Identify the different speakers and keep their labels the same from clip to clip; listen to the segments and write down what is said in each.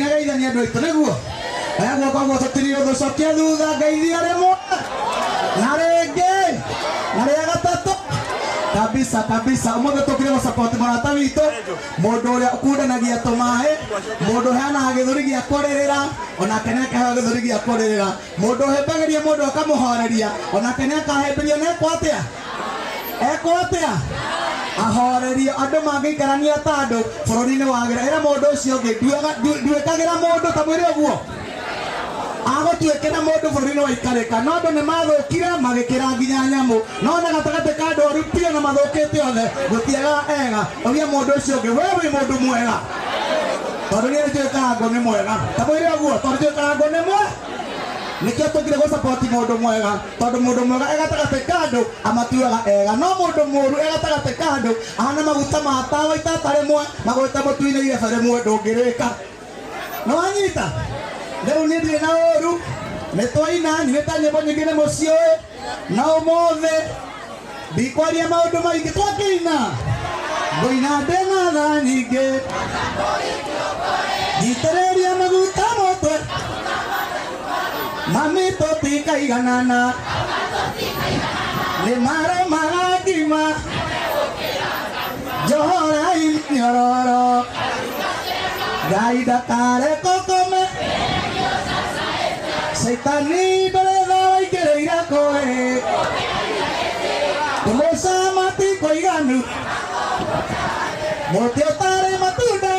Speaker 1: Tũtinageithania andũ aitũ nĩguo. Oya guoko guo tũtirie ũthũcokia thutha ngeithia rĩmwe na rĩngĩ na rĩa gatatũ kabisa kabisa. Ũmũthĩ tũkire gũ support mũrata witũ, mũndũ ũrĩa ũkundanagia tũmaĩ, mũndũ ũheanaga gĩthũri gĩa kũrĩrĩra, onake nĩakaheo gĩthũri gĩa kũrĩrĩra, mũndũ ũhĩmbagĩria mũndũ akamũhoreria, onake nĩakahĩmbĩrio na ekwo atĩa, ekwo atĩa, ahorerio. Andũ mangĩikarania ta andũ bũrũri-inĩ wagĩra. Ĩra mũndũ ũcio ũngĩ, nduĩkagĩra mũndũ ta mwĩre ũguo agũtuĩkĩra mũndũ bũrũri-inĩ waikarĩka. No andũ nĩ mathũkire magĩkĩra nginya nyamũ, no na gatagatĩ ka andũ oru biũ na mathũkĩte othe gũtiagaga ega. Ũria mũndũ ũcio ũngĩ, we wĩ mũndũ mwega? Tondũ niĩ nĩnjũĩ Karangũ nĩ mwega. Ta mwĩre ũguo, tondũ njũĩ Karangũ nĩ mwega, nĩkĩo tũkire gũ support mũndũ mwega, tondũ mũndũ mwega e gatagatĩ ka andũ amatuaga ega, no mũndũ mũru e gatagatĩ ka andũ ahana maguta ma tawa itata rĩmwe magwĩte mũtu-inĩ irebe rĩmwe, ndũngĩrĩka. Nĩ wanyita? Rĩu niĩ ndirĩ na ũru, nĩ twaina nyinĩte nyĩmbo nyingĩ nĩ mũciũĩ, na ũmũthĩ ndikwaria maũndũ maingĩ. Twakĩina ngũina ndĩna tha nyingĩ, nyitĩrĩria maguta mũtwe, mami tũtikaiganana, nĩ marũmaga ngima njohorai mĩnyororo, Ngai ndakare kũkome, caitani ndũrĩ tha waingĩrĩire kũĩ kũmũcama ti kũiganu, mũtĩ ũtarĩ matunda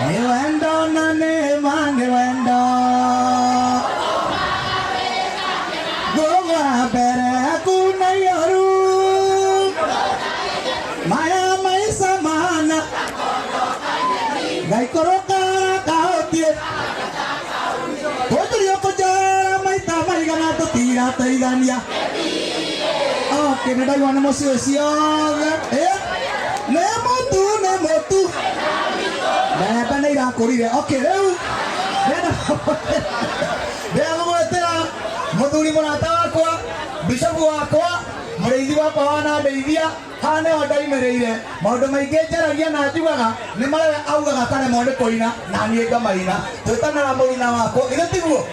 Speaker 1: nĩ wendo na nĩ ma nĩ wendo ngũgwa mbere yaku na ioru maya maica mahana ngaikũrũka kahutie kũnjũrio kũnjora maita maigana tũtirateithania. Okay, nĩ ndaigua nĩ mũciĩ ciothe. Nĩ mũtu, nĩ mũtu, mbembe nĩ irakũrire. Okay, rĩu ndĩrenda gũgwĩtĩra mũthuri mũrata wakwa, bishopu wakwa, mũrĩithi wakwa wanandeithia haha nĩho ndaimĩrĩire maũndũ maingĩ njaragia na njugaga nĩ marĩa augaga karemwo nĩ kũina na niĩ ngamaina. Twĩtanaga mũruna wakwa, githĩ tiguo?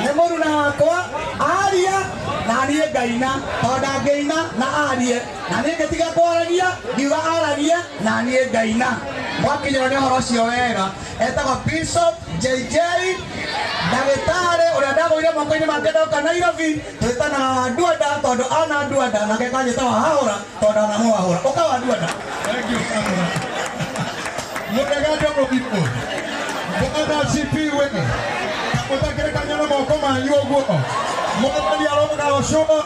Speaker 1: Nĩ mũruna wakwa, aria na niĩ ngaina, tondũ ndangĩina na arie na niĩ ngĩtiga kwaragia, ngiuga aragie na niĩ ngaina. Mwakinyĩrwo nĩ ũhoro ũcio wega. Etagwo Bishop JJ, ndagĩtarĩ ũrĩa ndagũire moko-inĩ make ndoka Nairobi. Twĩtanaga wa nduanda tondũ ana nduanda, nake kanjĩta wa hahũra tondũ anamũhahũra. Ũka wa nduanda.
Speaker 2: Thank you sana. Mũrega Njorogi. Bwana asifiwe. Mũtakĩrekania na moko manyu ũguo. Mwathani arogocwo.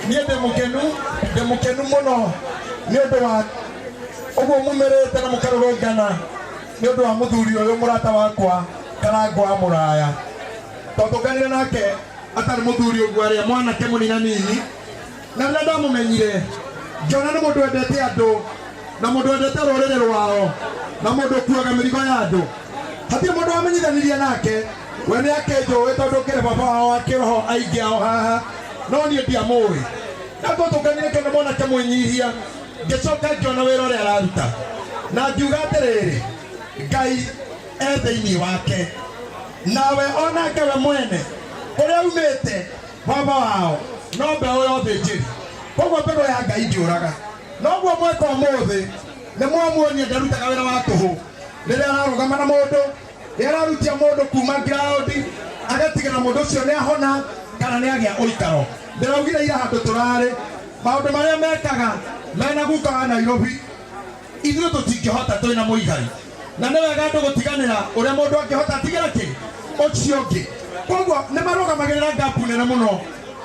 Speaker 2: Niĩ ndĩ mũkenu, ndĩ mũkenu mũno nĩ ũndũ wa ũguo mumĩrĩte na mũkarũrũngana nĩ ũndũ wa mũthuri ũyũ mũrata wakwa Karangũ wa Mũraya. Twatũnganire nake atarĩ mũthuri ũguo, arĩa mwanake mũnina nini, na rĩrĩa ndamũmenyire ngĩona nĩ mũndũ wendete andũ na mũndũ wendete rũrĩrĩ rwao na mũndũ ũkuaga mĩrigo ya andũ. Hatirĩ mũndũ wamenyithanirie nake, we nĩ akĩnjũĩ tondũ ngĩrĩ baba wao wa kĩroho aingĩ ao haha, no niĩ ndiamũĩ. Na twatũnganire ngĩona mwanake mwĩnyihia, ngĩcoka ngĩona wĩra ũrĩa araruta na ngiuga atĩrĩrĩ, Ngai e thĩinĩ wake, nawe onake we mwene kũrĩa aumĩte baba wao no mbeũ ya ũthĩnjĩri, koguo mbegũ ya Ngai ndĩũraga. Noguo mweka ũmũthĩ nĩ mwamuonia ndarutaga wĩra wa tũhũ. Rĩrĩa ararũgama na mũndũ, rĩrĩa ararutia mũndũ kuma ground, agatigĩra mũndũ ũcio nĩ ahona kana nĩ agĩa ũikaro. Ndĩraugire ira handũ tũrarĩ, maũndũ marĩa mekaga mena guka wa Nairobi ithuĩ tũtingĩhota, twĩna mũigai, na nĩ wega andũ gũtiganĩra ũrĩa mũndũ angĩhota atigĩra kĩ ũcio ũngĩ. Koguo nĩ marũgamagĩrĩra ngapu nene mũno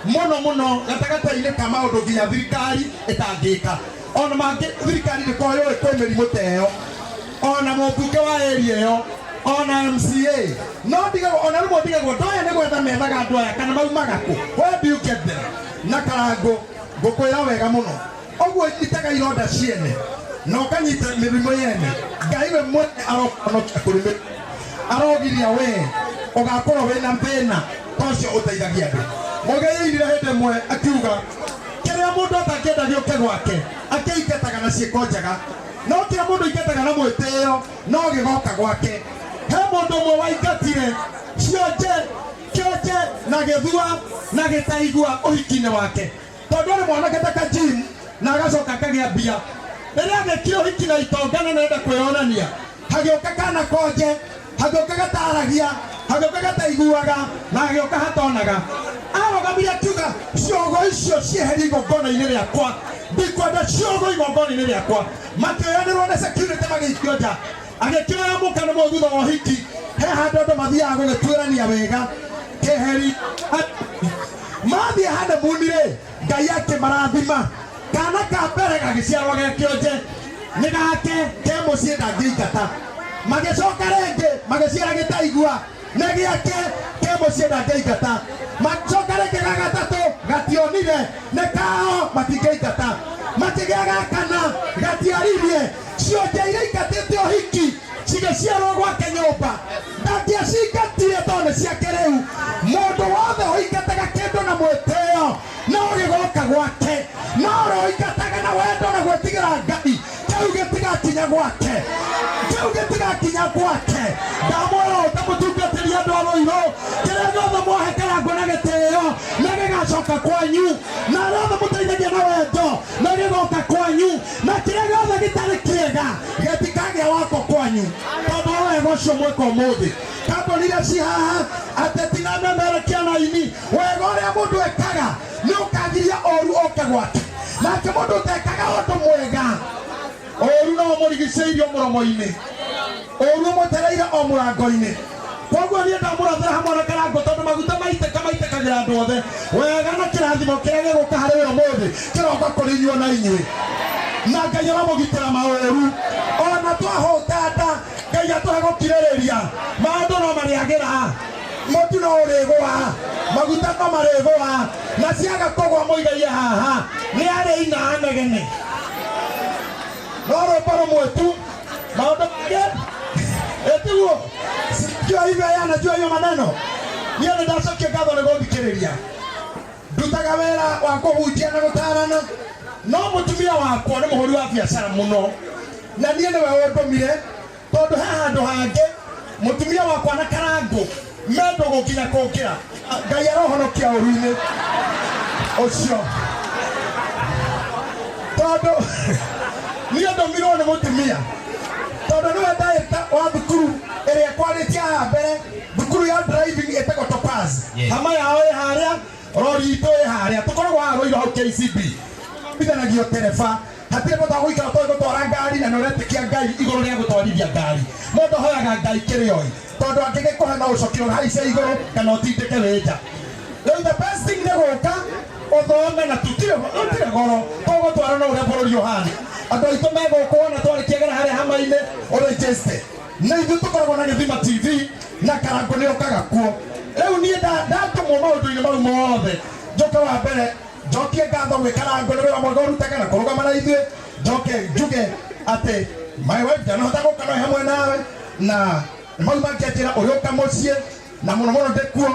Speaker 2: mũno mũno gatagatĩ-inĩ ka maũndũ nginya thirikari ĩtangĩka. Ona mangĩ thirikari ndĩkoragwo yũĩ kwĩ mĩrimũ ta ĩyo, ona mũmbunge wa area ĩyo, ona MCA no ndigagwo, ona rĩmwe ndigagwo andũ aya nĩ gwetha methaga andũ aya kana maumaga kũ, where do you get them? Na Karangũ ngũkwĩra wega mũno ũguo nyitaga ironda ciene na ũkanyita mĩrimũ yene, Ngai we mwene arohonokia kũrĩ mĩrimũ, arogiria we ũgakorwo wĩna thĩna ta ũcio ũteithagia andũ. Mũgĩinire hĩndĩ ĩmwe akiuga kĩrĩa mũndũ atangĩenda gĩũke gwake akĩingataga na ciĩko njega.
Speaker 1: No kĩrĩa mũndũ aingataga na mwĩtĩo no gĩgoka gwake. He mũndũ ũmwe waingatire cionje kĩonje na gĩthua na gĩtaigua ũhiki-inĩ wake, tondũ arĩ mwanake ta kajim na agacoka akagĩa mbia. Rĩrĩa agĩkire ũhiki na itonga na nenda kwĩyonania, hagĩũka kana konje, hagĩũka gataragia, hagĩũka gataiguaga na hagĩũka hatonaga. Arũgamire akiuga, ciongo icio cieherie igongona-inĩ rĩakwa, ndikwenda ciongo igongona-inĩ rĩakwa. Makĩoyanĩrwo nĩ security magĩikio nja. Agĩkĩoya mũka nĩ mũĩ thutha wa ũhiki he handũ andũ mathiaga gũgĩtuĩrania wega keheri. Mathiĩ honeymoon rĩ, Ngai akĩmarathima, kana ka mbere gagĩciarwo ge kĩonje, nĩ gake ke mũciĩ ndangĩingata. Magĩcoka rĩngĩ magĩciara gĩtaigua, nĩ gĩake ke mũciĩ ndangĩingata. Magĩcoka rĩngĩ ga gatatũ gationire, nĩ kao matingĩingata. Makĩgĩa ga kana gatiaririe, cionje iria ingatĩte ũhiki cigĩciarwo gwake nyũmba, ndangĩacingatire tondũ nĩ ciake. Rĩu mũndũ wothe ũingataga kĩndũ na mwĩtĩo no gĩgoka gwake, no ũrĩa ũingataga na wendo na gwĩtigĩra Ngai, kĩu gĩtigakinya gwake, kĩu gĩtigakinya gwake. Ndamwĩra ũũ ta mũtungatĩri, andũ a Rũirũ, kĩrĩa gĩothe mwahe Karangũ na gĩtĩo nĩ gĩgacoka kwanyu, na arĩa othe mũteithagia na wendo nĩ gĩgoka kwanyu, na kĩrĩa gĩothe gĩtarĩ kĩega gĩtikagĩa wako kwanyu, tondũ wa wega ũcio mweka ũmũthĩ. Kambuni iria ci haha, ateti na memerekia na aini, wega ũrĩa mũndũ ekaga nĩ ũkagiria ũru ũke gwake, nake mũndũ ũtekaga ũndũ mwega, ũru no ũmũrigicĩirie mũromo-inĩ, ũru ũmwetereire o mũrango-inĩ. Koguo niĩ ndamũrathĩra hamwe na Karangũ, tondũ maguta maitĩka maitĩkagĩra andũ othe wega, na kĩrathimo kĩrĩa gĩgũka harĩ we ũmũthĩ kĩroka kũrĩ inyuĩ na inyuĩ, na Ngai aramũgitĩra maũru. Ona twahũta nda, Ngai atũhe gũkirĩrĩria, maũndũ no marĩagĩra, mũtu no ũrĩgũa, maguta no marĩgũa, na ciaga kũgũa mũigaie haha nĩ arĩ ina anegene. No rwĩmbo rũmwe tu, maũndũ mangĩ ĩtiguo sio hivyo. Yeye anajua hiyo maneno. Niĩ nĩ ndacokia ngatho nĩ gũthikĩrĩria. Ndutaga wĩra wa kũhunjia na gũtarana, no mũtumia wakwa nĩ mũhũri wa biacara mũno, na niĩ nĩwe ũndũmire, tondũ he handũ hangĩ mũtumia wakwa na Karangũ me ndũgũ nginya kũngĩra. Ngai arohonokia ũru-inĩ ũcio, tondũ niĩ ndũmirwo nĩ mũtumia, tondũ nĩwe director wa thukuru ĩrĩa kwarĩtie haha mbere, thukuru ya driving ĩtagwo Topaz. Hama yao ĩ harĩa, rori itũ ĩ harĩa, tũkoragwo haha Rũirũ hau KCB ithanagio tereba. Hatirĩ bata wa gũikara ũtoĩ gũtwara ngari na nĩ ũretĩkia Ngai igũrũ rĩa gũtwarithia ngari. Mũndũ ahoyaga Ngai kĩrĩa oĩ, tondũ angĩgĩkũhe no ũcokire ũhaice igũrũ kana ũtindĩke wĩ nja. Rĩu the best thing nĩ gũka ũthome, na tũtirĩ gũtirĩ goro, tũgũtwara no ũrĩa bũrũri ũhana. Andũ aitũ megũkũ wona twarĩkia gera harĩa hama-inĩ ũrĩnjĩste nĩ ithuĩ tũkoragwo na Gĩthima TV na Karangũ nĩ ũkaga kuo. Rĩu niĩ ndatũmwo maũndũ-inĩ mau mothe, njoke wa mbere njokie ngatho gwĩ Karangũ nĩ wĩra mwega ũrutaga na kũrũgama na ithuĩ. Njoke njuge atĩ my wife ndanahota gũka no hamwe nawe, na mau mangĩanjĩra ũrĩũka mũciĩ na mũno mũno ndĩkuo,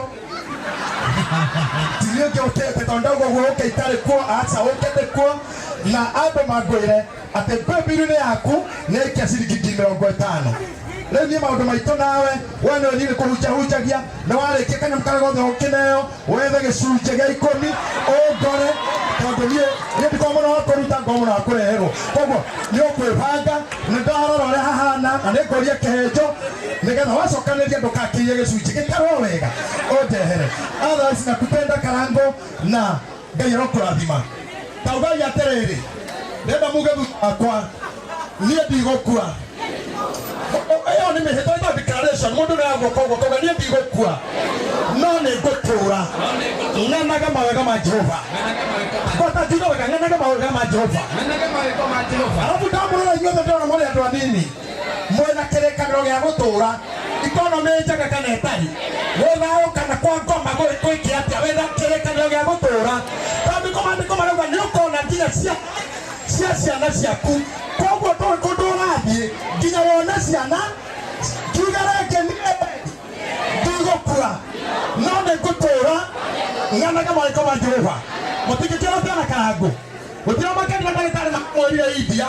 Speaker 1: tiri ũngĩ ũkĩte, tondũ ndauga ũguo ũke itarĩ kuo, aca ũke ndĩkuo. Na andũ mangwĩre atĩ mbĩmbiru-inĩ yaku nĩ aikia ciringi 50,000. Rĩu niĩ maũndũ maitũ nawe, we nĩwe niĩ nĩ kũhunjahunjagia. Nĩ warĩkia kanyamũ karĩa gothe ũkĩneo, wethe gĩcunjĩ gĩa ikũmi ũngore, tondũ niĩ ndikoragwo mũno wa kũruta, ngoragwo mũno wa kũreherwo. Koguo nĩ ũkwĩbanga, nĩ ndarora ũrĩa hahana, na nĩ ngũria kĩhenjo nĩgetha wacokanĩria ndũgakĩiye gĩcunjĩ gĩtarwo wega ũndehere. Otherwise nakupenda Karangũ, na Ngai arokũrathima. Taugai atĩrĩrĩ, ndenda muge thutha wakwa, niĩ ndigũkua. Ĩyo nĩ mĩhĩtwa, ĩtagwo declaration. Mũndũ nĩ agũka ũguo akauga, niĩ ndigũkua no nĩ ngũtũũra ng'anaga mawega ma Jehova. Ngwata njuge wega, ng'anaga mawega ma Jehova.
Speaker 2: Menage mawĩko ma Jehova.
Speaker 1: Arabu ndamũrora inyuothe, ndĩrona mũrĩ andũ anini mwĩna kĩrĩkanĩro gĩa gũtũũra, ikonomĩ njega kana ĩtarĩ, gwĩ thayũ kana kwa ngoma gwĩke atĩa, wĩna kĩrĩkanĩro gĩa gũtũũra, tondũ maandĩko marauga nĩ ũkona nginya cia ciana ciaku. Koguo ndũĩ kũndũ ũrathiĩ nginya wone ciana. Kiuga rĩngĩ, niĩ ndigũkua no nĩ ngũtũũra ng'anaga mawĩko ma Jehova. Mũtingĩkĩra na Karangũ gũtirĩ makanitha, ndagĩtarĩ mamwĩrire India.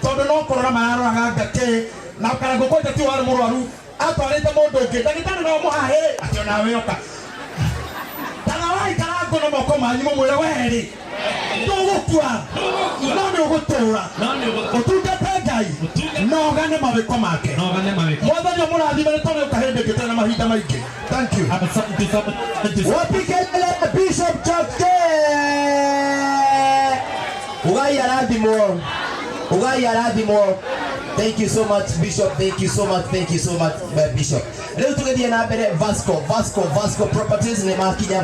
Speaker 2: Tondu no kurora mararoraga ngakĩ na Karangũ kwanja ti warĩ mũrwaru atwarĩte mũndũ ũngĩ ndagĩtarĩ no mũhahĩ atĩ onawe oka. Tarawai Karangũ na moko manyu mũmwĩre werĩ ndũgũkua no nĩ ũgũtũra ũtungate Ngai na ũgane mawĩko make. Mwathani ũmũrathime nĩ tondũ ũka hĩndĩ ĩngĩ tena mahinda maingĩ. Thank you.
Speaker 1: Wapi kelele Bishop Chapke? Ugai arathimwo. Ugai arathimwo. Thank you so much, Bishop. Thank you so much. Thank you so much, Bishop. Rĩu tũgĩthiĩ na mbere Vasco, Vasco, Vasco Properties nĩ makinya.